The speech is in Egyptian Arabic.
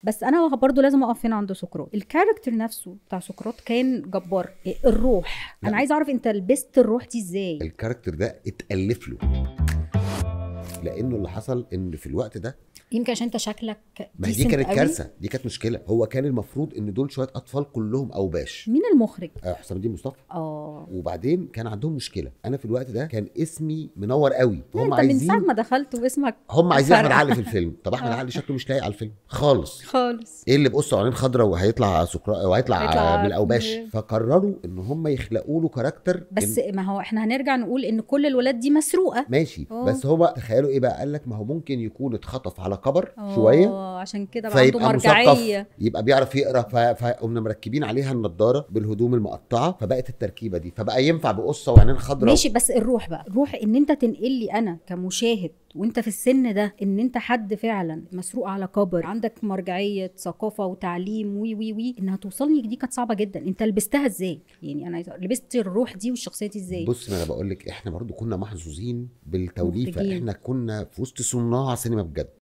بس انا برضو لازم اقف هنا عند سقراط. ال character نفسه بتاع سقراط كان جبار. الروح. لا. انا عايزه اعرف انت لبست الروح دي ازاي؟ ال character ده اتألف له، لانه اللي حصل ان في الوقت ده يمكن عشان انت شكلك ما هي دي decent كانت قوي. كارثه، دي كانت مشكله. هو كان المفروض ان دول شوية اطفال كلهم اوباش. مين المخرج؟ حسام الدين مصطفى. وبعدين كان عندهم مشكله، انا في الوقت ده كان اسمي منور قوي. لا، هم انت من ساعة عايزين ما دخلت واسمك هم عايزين احمد فرق. عقل في الفيلم. طب احمد عقل شكله مش لايق على الفيلم خالص. خالص. ايه اللي بقصة عينين خضراء وهيطلع سقراط وهيطلع هيطلع من الاوباش؟ فقرروا ان هم يخلقوا له character. بس ما هو احنا هنرجع نقول ان كل الولاد دي مسروقه. ماشي. بس هو تخيلوا ايه بقى؟ قال لك ما هو ممكن يكون اتخطف على كبر شوية عشان كده بقى عنده فيبقى مرجعية. مثقف، يبقى بيعرف يقرا. فقمنا مركبين عليها النضارة بالهدوم المقطعه، فبقت التركيبة دي، فبقى ينفع بقصة وعينين خضراء. ماشي، بس الروح بقى، الروح ان انت تنقل لي انا كمشاهد وانت في السن ده ان انت حد فعلا مسروق على كبر، عندك مرجعية ثقافة وتعليم وي وي وي، انها توصلني دي كانت صعبة جدا. انت لبستها ازاي؟ يعني انا عايزه لبست الروح دي والشخصية دي ازاي؟ بص، ما انا بقول لك احنا برضو كنا محظوظين بالتوليفه. مخرجين. احنا كنا في وسط صناع سينما بجد.